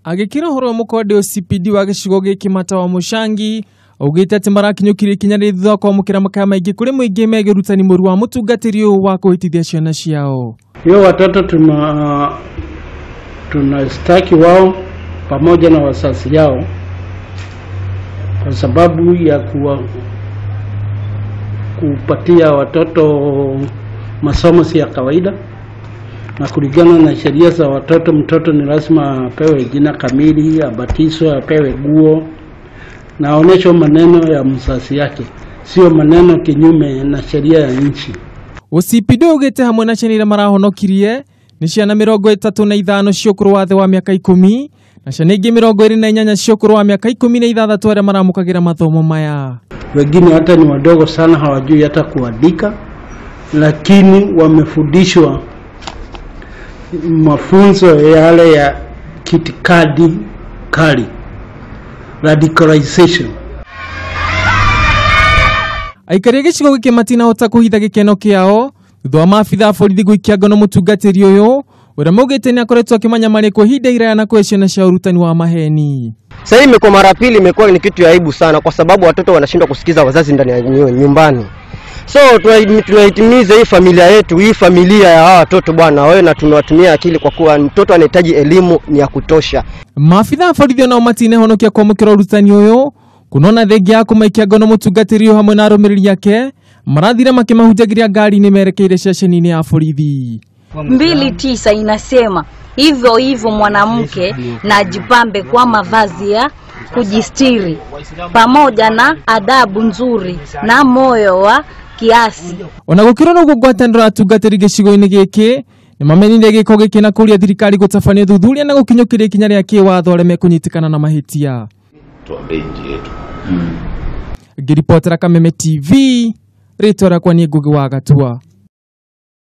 Agĩkĩra ũhoro ũyũ mũkonde OCPD wa gĩcigo gĩkĩ Matawa Mũcangi augĩte atĩ marakinyũkirie ikinya rĩrĩ thutha wa kwamũkĩra makaya maingĩ kũrĩ mũingĩ megiĩ ũrutani mũru wa mũtungatĩri ũyũ wa kũhĩtithia ciana ciao. Hiyo watoto tunastaki wao pamoja na wazazi yao kwa sababu ya kupatia watoto masomo si ya kawaida, na kulingana na sheria za watoto, mtoto ni lazima apewe jina kamili, abatizwe, apewe guo na aonyeshwe maneno ya mzazi yake, sio maneno kinyume na sheria ya nchi. OCPD augĩte hamwe na ciana iria marahonokirie nĩ ciana 35 cia ũkũrũ wa thĩ wa mĩaka 10 na ciana ingĩ 28 cia ũkũrũ wa mĩaka 16 arĩa maramũkagĩra mathomo maya. Wengine hata ni wadogo sana, hawajui hata kuandika, lakini wamefundishwa mafunzo yale ya kitikadi kali, radicalization. Aikari a gĩcigo gĩkĩ matinahota kũhitha gĩkeno kĩao thutha wa maabitha a borithi gũikia ngono mũtungatĩri ũyũ ũrĩa maugĩte nĩ akoretwo akĩmanyamaria kwa ihinda iraya na kũhe ciana cia ũrutani wa maheni. Sasa hii imekuwa mara pili, imekuwa ni kitu ya aibu sana kwa sababu watoto wanashindwa kusikiza wazazi ndani ya nyumbani. So tunaitimiza hii familia yetu, hii familia ya hawa watoto bwana wewe, na tunawatumia akili kwa kuwa mtoto anahitaji elimu ni ya kutosha. Maabitha a borithi onao matinahonokia kwamũkĩra ũrutani ũyũ kunona thengia ya kũmaikia ngono mũtungatĩri ũyũ hamwe na arũmĩrĩri ake marathire makĩmahunjagĩria ngari-inĩ merekeire ceceni-inĩ ya borithi. 2:9 inasema hivyo hivyo mwanamke na ajipambe kwa mavazi ya kujistiri pamoja na adabu nzuri na moyo wa kiasi. Ona gũkĩrwo noguo ngwatanĩro ya atungatĩri gĩcigo-inĩ gĩkĩ nĩmamenire gĩko gĩkĩ na kũria thirikari gũtabania ũthuthuria na gũkinyũkĩria ikinya rĩa kĩwatho arĩa mekũnyitĩkana na mahĩtia. Tuambie nchi yetu. Ngĩribotera Kameme TV, rĩtwa rĩakwa nĩ Ngugi wa Gatua.